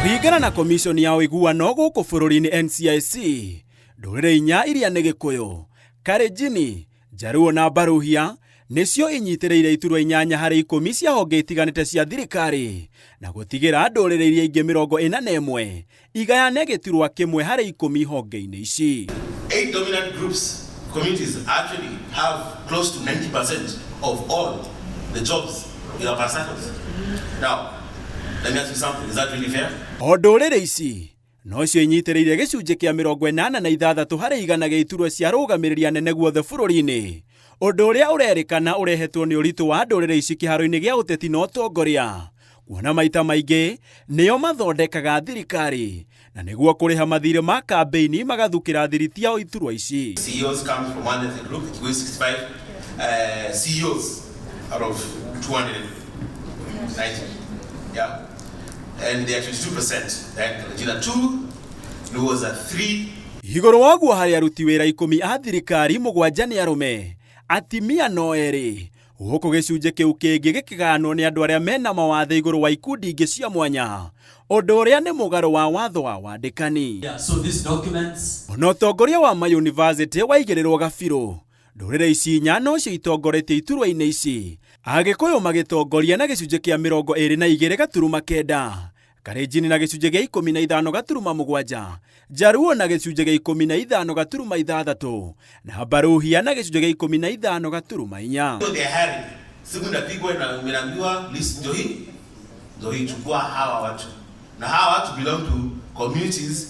Kũringana na Komishoni ya Ũiguano gũkũ bũrũri-inĩ NCIC, ndũrĩrĩ inya iria nĩ Gĩkũyũ, Kalenjin, Njaruo na Mbaruhia nĩcio inyitĩrĩire iturwa 8 harĩ 10 cia honge itiganĩte cia thirikari na gũtigĩra ndũrĩrĩ iria ingĩ 41 igayane gĩturwa 1 harĩ 10 honge-inĩ ici. Eight dominant groups, communities actually have close to 90% of all the jobs in our parastatals. Now, let me ask you something. Is that really fair? O ndũrĩrĩ ici nocio inyitĩrĩire gĩcunjĩ kĩa 86% gĩa iturwa cia rũgamĩrĩri anene guothe bũrũri-inĩ, ũndũ ũrĩa ũrerĩkana ũrehetwo nĩ ũritũ wa ndũrĩrĩ ici kĩharo-inĩ gĩa ũteti na ũtongoria, kuona maita maingĩ nĩo mathondekaga thirikari na nĩguo kũrĩha mathirĩ ma kambĩini magathukĩra thiriti yao iturwa ici. CEOs come from one ethnic group, the Kikuyu 65 CEOs out of 290. Yeah. And they are 22%. Then Kalenjin are 2, Luos are 3. Igũrũ wa ũguo, harĩ aruti wĩra 10 a thirikari, 7 nĩ arũme, atimia no 2, gũkũ gĩcunjĩ kĩu kĩngĩ gĩkĩganwo nĩ andũ arĩa mena mawathe igũrũ wa ikundi ingĩ cia mwanya, ũndũ ũrĩa nĩ mũgarũ wa watho wa wandĩkani. Yeah, so these documents Ona ũtongoria wa mayunivasĩtĩ waigĩrĩrwo gabirũ, ndũrĩrĩ ici inya nocio itongoretie iturwa-inĩ ici, Agĩkũyũ magĩtongoria na gĩcunjĩ kĩa 22.9, Kalenjin na gĩcunjĩ gĩa 15.7, Njaruo na gĩcunjĩ gĩa 15.6, na Mbaruhia na gĩcunjĩ gĩa 15.4. So they're hiring. Simu inapigwa na umeambiwa list ndio hii. Ndio hii, chukua hawa watu. Na hawa watu belong to communities.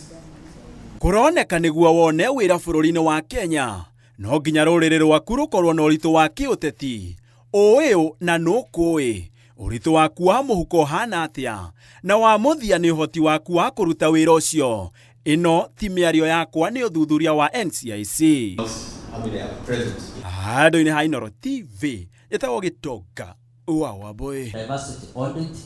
Kũroneka nĩguo wone wĩra bũrũri-inĩ wa Kenya no nginya rũrĩrĩ rwaku rũkorwo na ũritũ wa kĩũteti, ũĩ na nũkũĩ ũritũ waku wa mũhuko ũhana atĩa, na wa mũthia nĩ ũhoti waku wa kũruta wĩra ũcio. Ĩno ti mĩario yakwa, nĩ ũthuthuria wa NCIC. How many are present? Handũ-inĩ ha Inooro TV, ĩtagwo Gĩtonga wa Wambũi. Diversity audit.